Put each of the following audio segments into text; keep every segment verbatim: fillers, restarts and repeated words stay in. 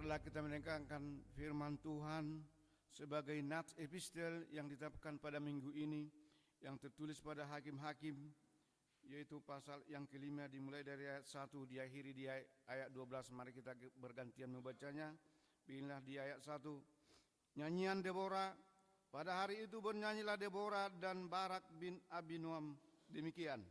Marilah kita mendengarkan firman Tuhan sebagai nats epistel yang ditetapkan pada minggu ini, yang tertulis pada Hakim-Hakim, yaitu pasal yang kelima, dimulai dari ayat satu, diakhiri di ay-, ayat dua belas. Mari kita ge-, bergantian membacanya. Bismillah, di ayat satu. Nyanyian Debora. Pada hari itu bernyanyilah Debora dan Barak bin Abinoam demikian.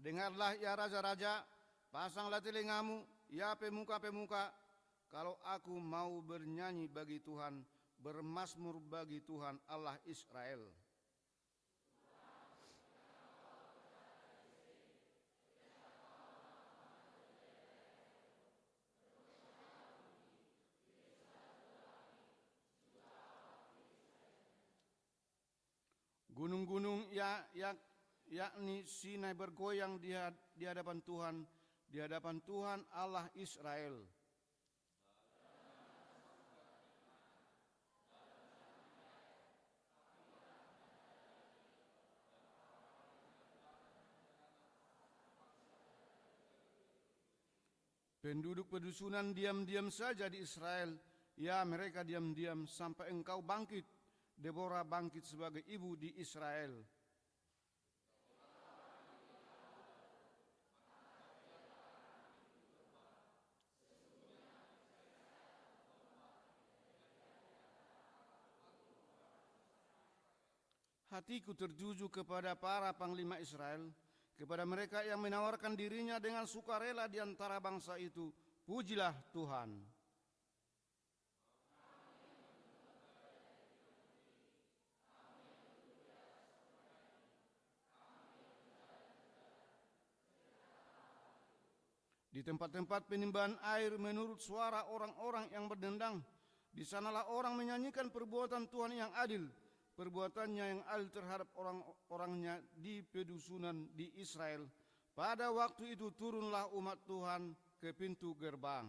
Dengarlah, ya raja-raja, pasanglah telingamu, ya pemuka-pemuka, kalau aku mau bernyanyi bagi Tuhan, bermazmur bagi Tuhan Allah Israel. Gunung-gunung ya-, ya-, yakni Sinai bergoyang di had-, di hadapan Tuhan, di hadapan Tuhan Allah Israel. Penduduk pedusunan diam-diam saja di Israel, ya, mereka diam-diam sampai engkau bangkit, Debora bangkit sebagai ibu di Israel. Hatiku tertuju kepada para panglima Israel, kepada mereka yang menawarkan dirinya dengan sukarela di antara bangsa itu. Pujilah Tuhan. Di tempat-tempat penimbahan air, menurut suara orang-orang yang berdendang, di sanalah orang menyanyikan perbuatan Tuhan yang adil, perbuatannya yang adil terhadap orang-orangnya di pedusunan di Israel. Pada waktu itu turunlah umat Tuhan ke pintu gerbang.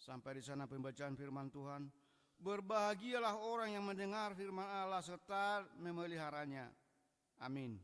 Sampai di sana pembacaan firman Tuhan. Berbahagialah orang yang mendengar firman Allah serta memeliharanya. Amin.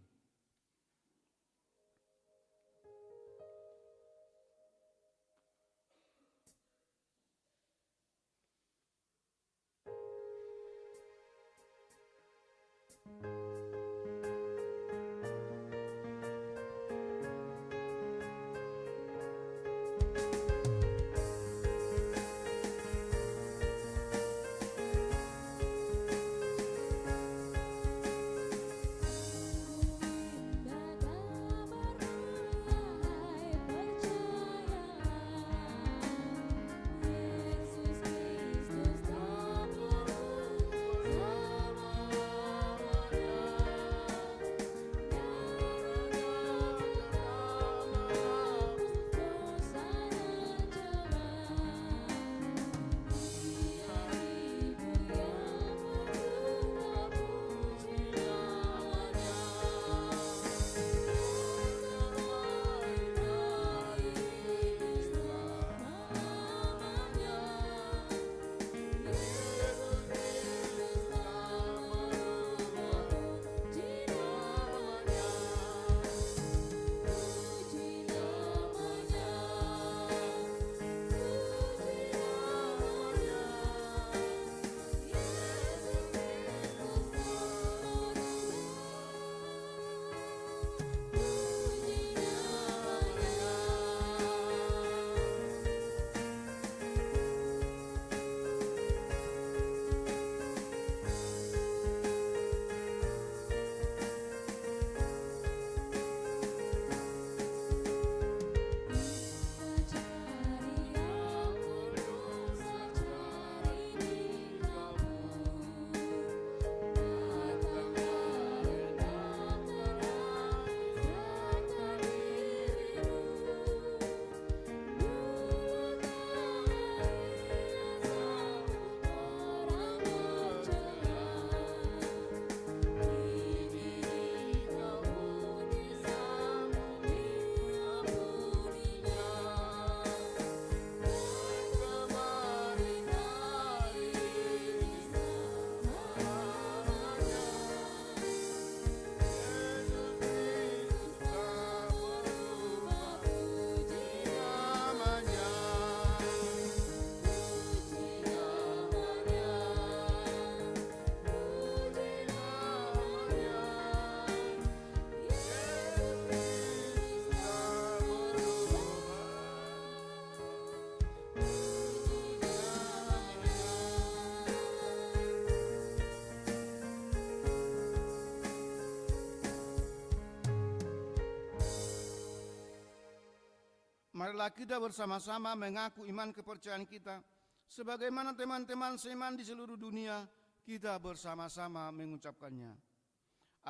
Marilah kita bersama-sama mengaku iman kepercayaan kita, sebagaimana teman-teman seiman di seluruh dunia, kita bersama-sama mengucapkannya.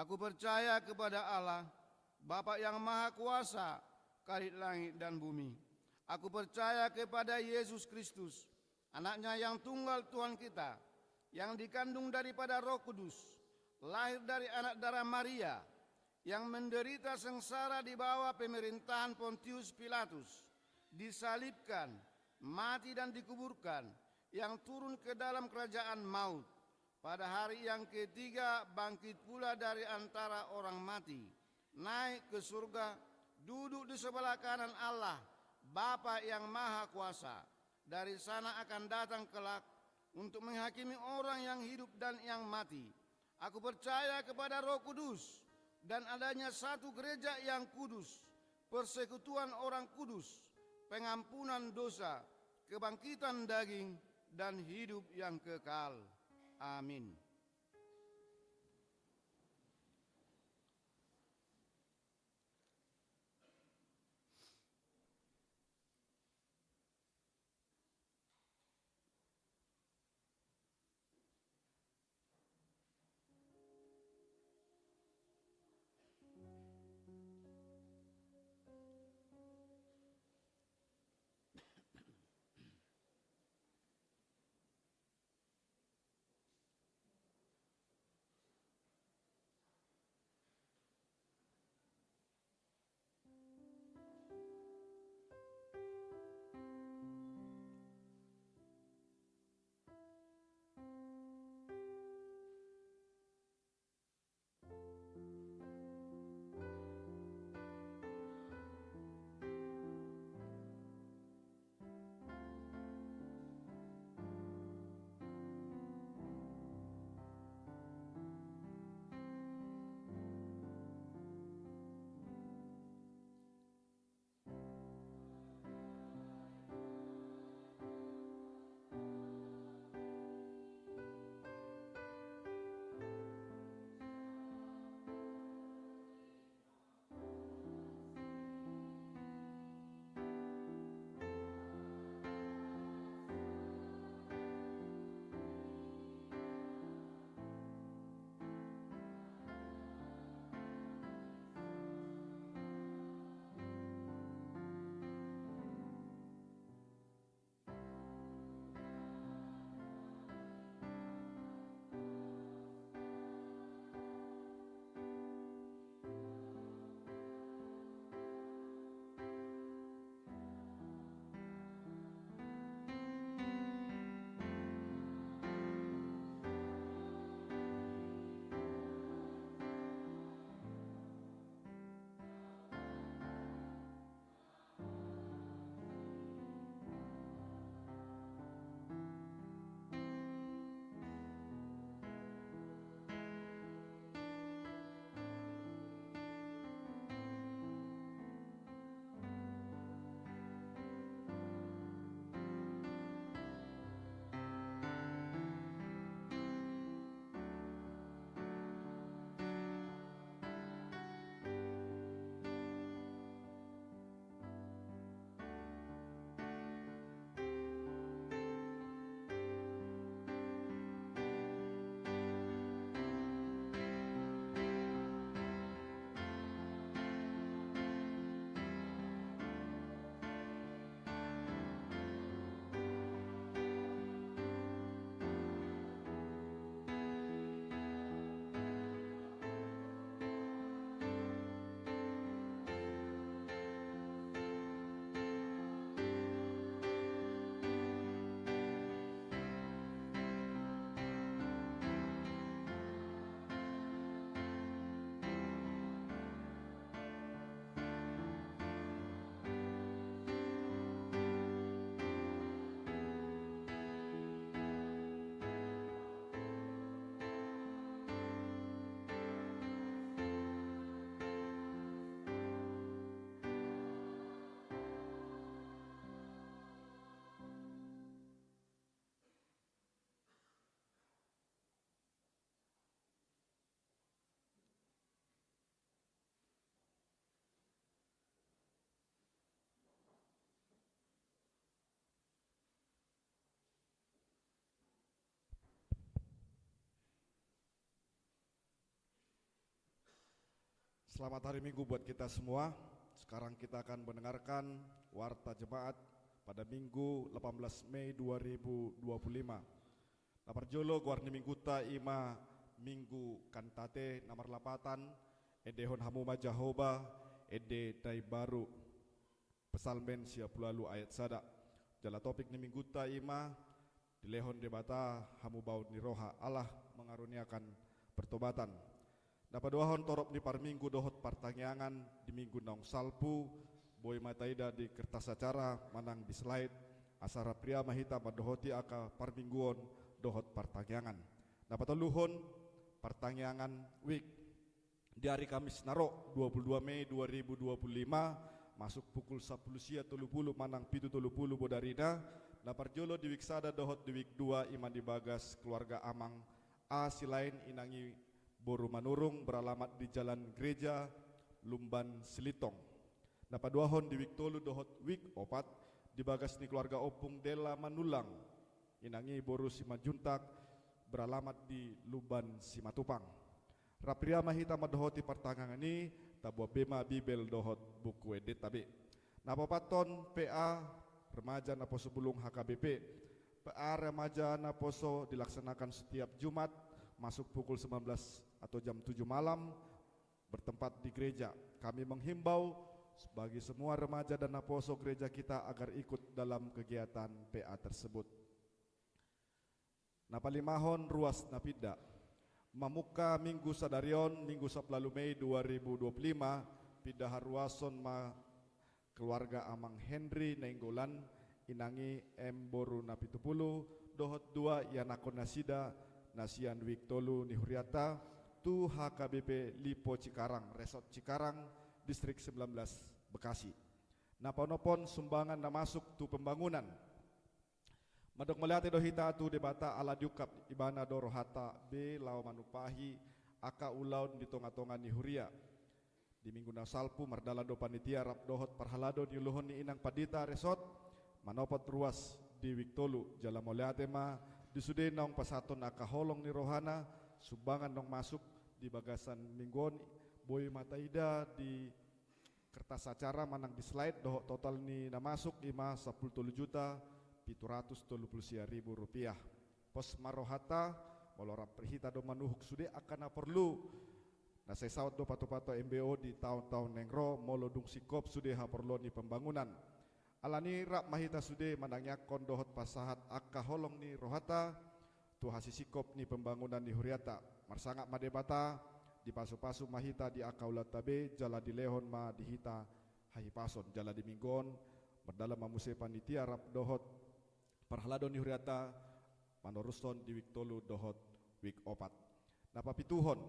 Aku percaya kepada Allah, Bapa yang Maha Kuasa, Khalid langit dan bumi. Aku percaya kepada Yesus Kristus, Anaknya yang tunggal, Tuhan kita, yang dikandung daripada Roh Kudus, lahir dari anak darah Maria, yang menderita sengsara di bawah pemerintahan Pontius Pilatus, disalibkan, mati dan dikuburkan, yang turun ke dalam kerajaan maut, pada hari yang ketiga bangkit pula dari antara orang mati, naik ke surga, duduk di sebelah kanan Allah, Bapa yang Maha Kuasa. Dari sana akan datang kelak untuk menghakimi orang yang hidup dan yang mati. Aku percaya kepada Roh Kudus dan adanya satu gereja yang kudus, persekutuan orang kudus, pengampunan dosa, kebangkitan daging, dan hidup yang kekal. Amin. Selamat hari Minggu buat kita semua. Sekarang kita akan mendengarkan Warta Jemaat pada Minggu delapan belas Mei dua ribu dua puluh lima. Na parjolo, goar ni Mingguta i ma Minggu Kantate, na marlapatan: Endehon hamu ma Jahowa ende na imbaru. Psalmen sia pulu ualu ayat sada. Jala topik ni Mingguta i ma: Dilehon Debata hamubaon ni roha. Allah mengaruniakan pertobatan. Na paduahon, torop ni parminggu dohot partangiangan di minggu naung salpu, boi ma taida di kertas acara manang di slide, asa rap ria ma hita mandohoti angka parmingguon dohot partangiangan. Na patoluhon, partangiangan week. Di ari Kamis na ro, dua puluh dua Mei dua ribu dua puluh lima, masuk pukul sampulu sia tolu pulu manang pitu tolu pulu bodarina, na parjolo di week sada dohot di week dua, i ma di bagas keluarga Amang A Silain, inang i boru Manurung, beralamat di Jalan Gereja, Lumban Silitong. Na paduahon di week tolu dohot week opat, di bagas ni keluarga Ompung Della Manulang, inang i boru Simanjuntak, beralamat di Lumban Simatupang. Rap ria ma hita mandohoti partangiangan i, taboan be ma Bibel dohot buku endenta be. Na paopathon, P A Remaja Naposo Bulung H K B P. P A Remaja Naposo dilaksanakan setiap Jumat, masuk pukul sembilan belas atau jam tujuh malam, bertempat di gereja. Kami menghimbau bagi semua remaja dan naposo gereja kita agar ikut dalam kegiatan P A tersebut. Na palimahon, ruas na pinda. Mamungka Minggu sadari on, Minggu sampulu ualu Mei dua ribu dua puluh lima, pinda haruason ma keluarga Amang Henry Nainggolan, inang i M boru Napitupulu, dohot dua ianakhon nasida na sian week tolu ni hurianta, tu H K B P Lipo Cikarang, Resort Cikarang, Distrik sembilan belas, Bekasi. Na paonomhon, sumbangan na masuk tu pembangunan. Mandok mauliate do hita tu Debata ala diungkap Ibana do rohanta be laho manumpahi angka ulaon di tonga-tonga ni huria. Di minggu na salpu mardalan do panitia rap dohot parhalado niuluhon ni inang pandita resort, manopot ruas di week tolu. Jala mauliate ma di sude naung pasahathon angka holong ni rohana, sumbangan naung masuk di bagasan minggu on, boi ma taida di kertas acara manang di slide, dohot total ni na masuk i ma sampulu tolu juta pitu ratus tolu pulu sia ribu rupiah. Pos ma rohanta, molo rap hita do manuhuk sude angka na porlu, na sai saut do patupato M B O di taon-taon naeng ro, molo dung singkop sude haporluan ni pembangunan. Alani rap ma hita sude manangiangkon dohot pasahat angka holong ni rohanta tu hasisingkop ni pembangunan ni hurianta. Marsangap ma Debata, dipasu-pasu ma hita di angka ulaonta be, jala dilehon ma di hita hahipason. Jala di minggu on, mardalan ma muse panitia rap dohot parhalado ni hurianta, manorushon di week tolu dohot week opat. Na papituhon,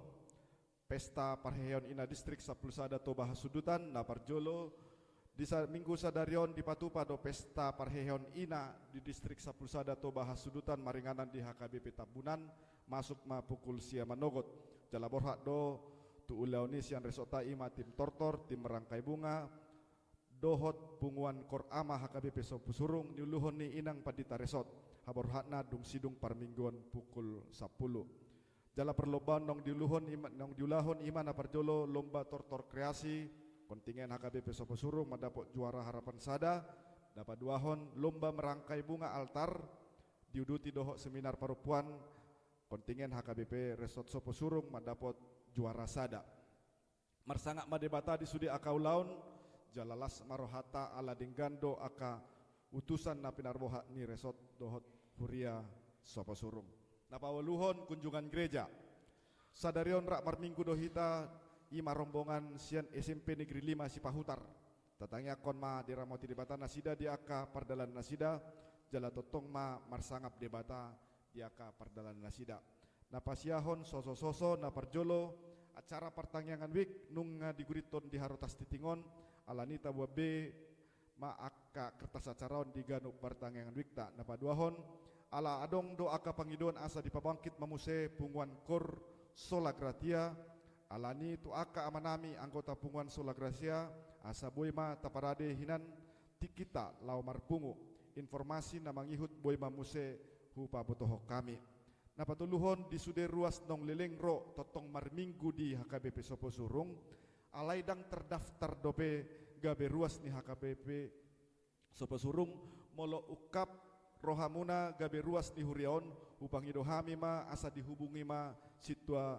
pesta parheheon ina Distrik sampulu sada Toba Hasundutan. Na parjolo, di sa-, minggu sadari on dipatupa do pesta parheheon ina di Distrik sampulu sada Toba Hasundutan maringanan di H K B P Tambunan, masuk ma pukul sia manogot. Jala borhat do tu ulaon i sian resortta, i ma tim tortor, tim merangkai bunga, dohot punguan kor ama H K B P Soposurung niuluhon ni inang pandita resort. Haborhatna dung sidung parmingguon pukul sampulu. Jala perlombaon naung diuluhon i ma-, naung diulahon i ma na parjolo lomba tortor kreasi, kontingen H K B P Soposurung mandapot juara harapan sada, na paduahon lomba merangkai bunga altar, diuduti dohot seminar parompuan, kontingen H K B P Resort Soposurung mandapot juara sada. Marsangap ma Debata di sude angka ulaon, jala las ma rohanta ala denggan do angka utusan na pinarboha ni resort dohot huria Soposurung. Na paualuhon, kunjungan gereja. Sadari on rap marminggu do hita, i ma rombongan sian S M P Negeri lima Sipahutar. Tatangiangkon ma diramoti Debata nasida di angka pardalanan nasida, jala tongtong ma marsangap Debata di angka pardalanan nasida. Na pasiahon soso-soso, na parjolo, acara partangiangan week nunga digurithon di Harotas Tingting on, alani taboan be ma angka kertas acara on di ganup partangiangan weekta. Na paduahon, ala adong do angka pangidoan asa dipabangkit ma muse punguan kor Sola Gratia, alani tu angka amanami anggota punguan Sola Gratia, asa boi ma taparade hinan tingkinta laho marpungu. Informasi na mangihut boi ma muse hupabotohon hami. Na patoluhon, di sude ruas naung leleng ro tongtong marminggu di H K B P Soposurung, Alai ndang terdaftar dope gabe ruas ni H K B P Soposurung. Molo ungkap rohamuna gabe ruas ni huria on, hupangido hami ma asa dihubungi ma sintua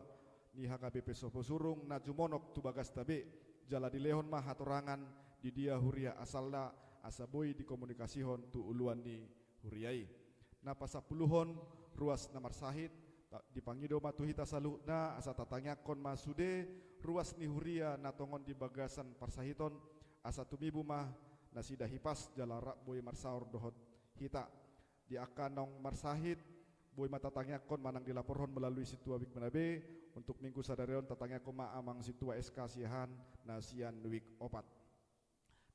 ni H K B P Soposurung na jumonok tu bagasta be, jala dilehon ma hatorangan di dia huria asalna, asa boi dikomunikasihon tu uluan ni huria i. Na pasampuluhon, ruas na marsahit. Ta-, dipangido ma tu hita saluhutna asa tatangiangkon ma sude ruas ni huria na tongon di bagasan parsahiton, asa tumibu ma nasida hipas jala rap boi marsaor dohot hita. Di angka naung marsahit, boi ma tatangiangkon manang dilaporhon melalui sintua wijk mana be. Untuk minggu sadari on tatangiangkon ma amang sintua S K Siahaan na sian wijk opat.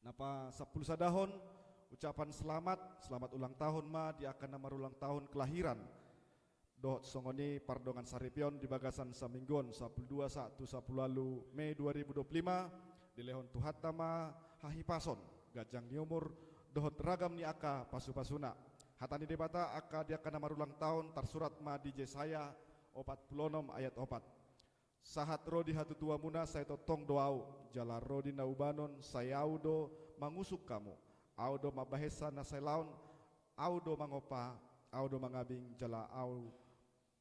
Na pasampulusadahon, ucapan selamat, selamat ulang tahun ma di angka na marulang tahun kelahiran dohot songon i pardongan saripeon di bagasan saminggu on, sampulu dua sahat tu sampulu ualu Mei dua ribu dua puluh lima. Dilehon Tuhanta ma hahipason, ganjang ni umur dohot ragam ni angka pasupasuna. Hata ni Debata angka di angka na marulang tahun tarsurat ma di Jesaya opat pulu onom ayat opat. Sahat ro di hatutuamuna sai tongtong do Ahu, jala ro di na ubanon sai Ahu do mangusung hamu. Ahu do mambahensa na sai laon, Ahu do mangompa, Ahu do mangabing jala Ahu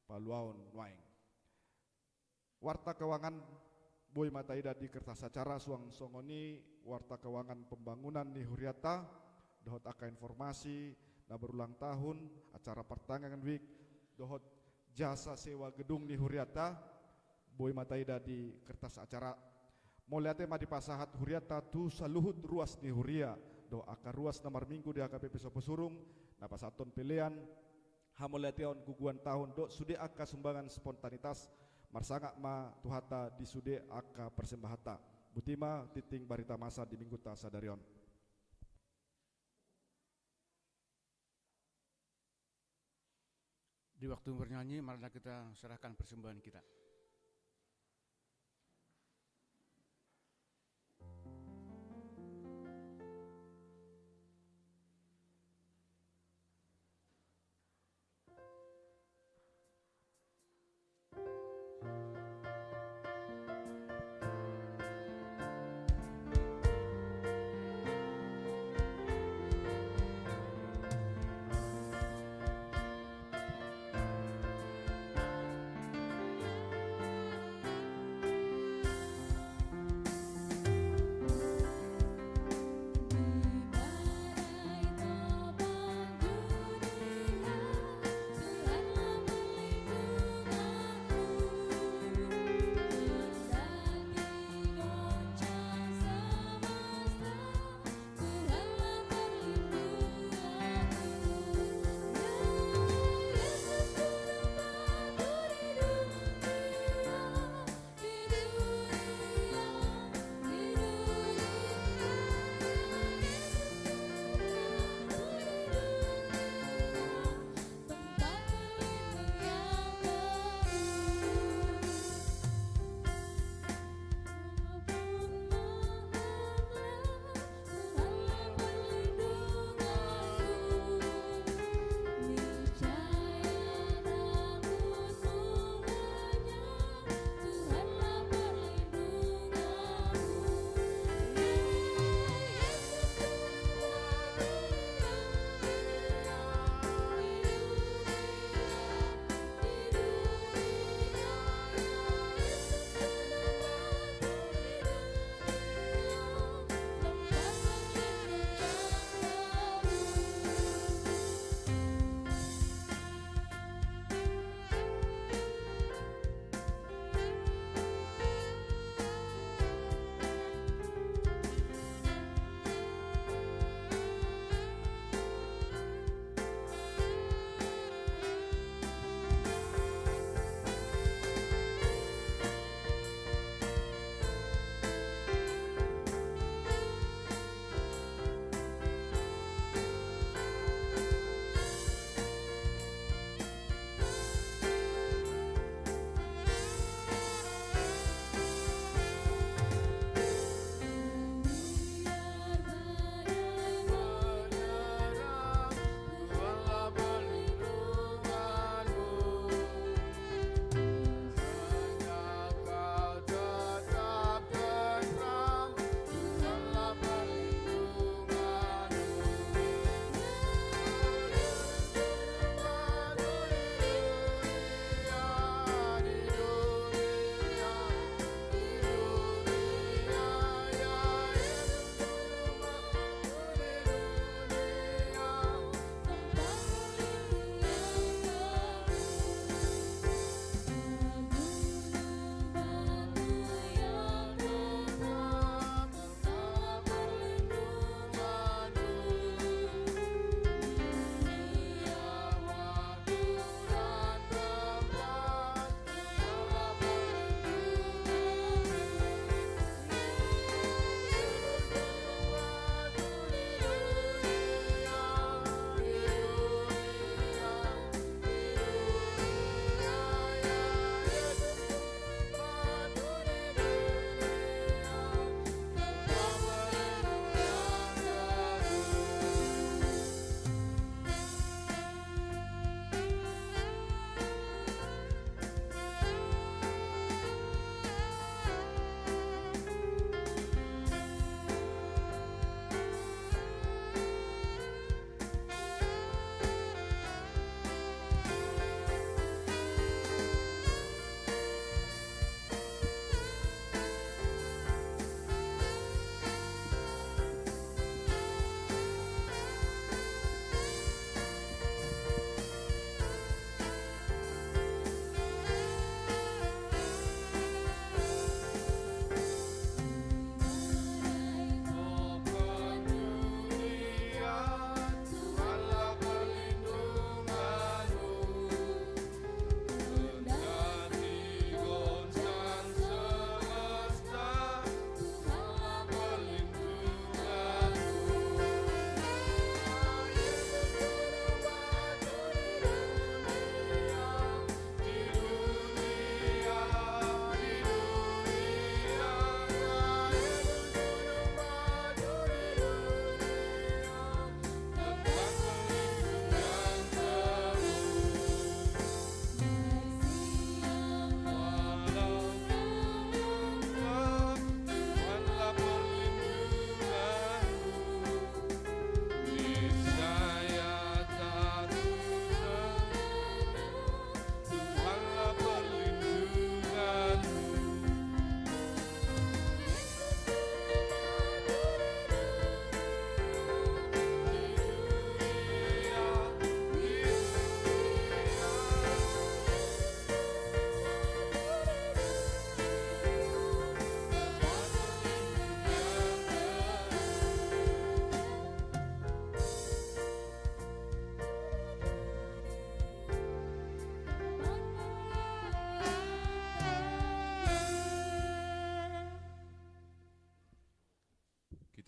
paluaon nuaeng. Warta keuangan boi ma taida di kertas acara, suang songon i warta keuangan pembangunan ni hurianta, dohot angka informasi na berulang tahun, acara partangiangan wijk, dohot jasa sewa gedung ni hurianta, boi ma taida di kertas acara. Mauliate ma dipasahat hurianta tu saluhut ruas ni huria, dohot angka ruas na marminggu di H K B P Soposurung, na pasahathon pelean, hamauliateon, guguan tahun, dohot sude angka sumbangan spontanitas, marsangap ma Tuhanta di sude angka persembahanta. Boti ma tintin barita masa di minggunta sadari on. Di waktu bernyanyi, marilah kita serahkan persembahan kita.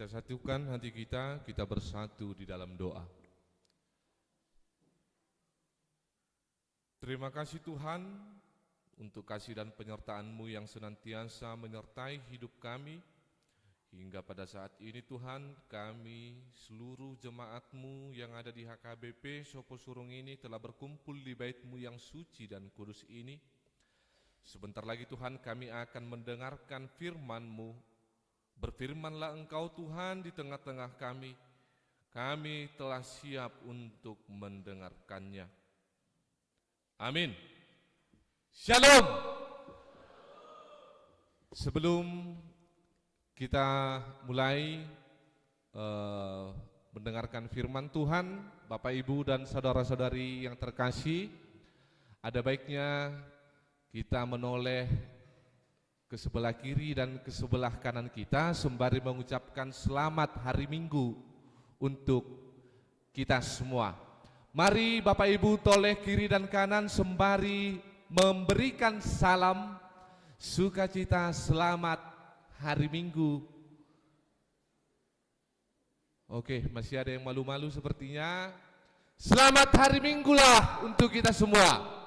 Satukan hati kita, kita bersatu di dalam doa. Terima kasih Tuhan untuk kasih dan penyertaan-Mu yang senantiasa menyertai hidup kami. Hingga pada saat ini Tuhan, kami seluruh jemaat-Mu yang ada di H K B P Soposurung ini telah berkumpul di Bait-Mu yang suci dan kudus ini. Sebentar lagi Tuhan, kami akan mendengarkan firman-Mu. Berfirmanlah Engkau Tuhan di tengah-tengah kami. Kami telah siap untuk mendengarkannya. Amin. Shalom. Sebelum kita mulai eh, mendengarkan firman Tuhan, Bapak, Ibu, dan saudara-saudari yang terkasih, ada baiknya kita menoleh ke sebelah kiri dan ke sebelah kanan kita sembari mengucapkan selamat hari Minggu untuk kita semua. Mari Bapak Ibu toleh kiri dan kanan sembari memberikan salam sukacita selamat hari Minggu. Oke, masih ada yang malu-malu sepertinya. Selamat hari Minggu lah untuk kita semua.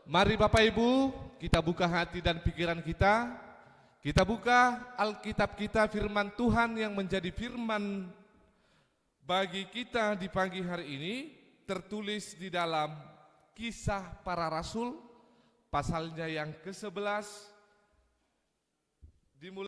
Mari Bapak Ibu, kita buka hati dan pikiran kita. Kita buka Alkitab kita, firman Tuhan yang menjadi firman bagi kita di pagi hari ini, tertulis di dalam Kisah Para Rasul, pasalnya yang kesebelas, dimulai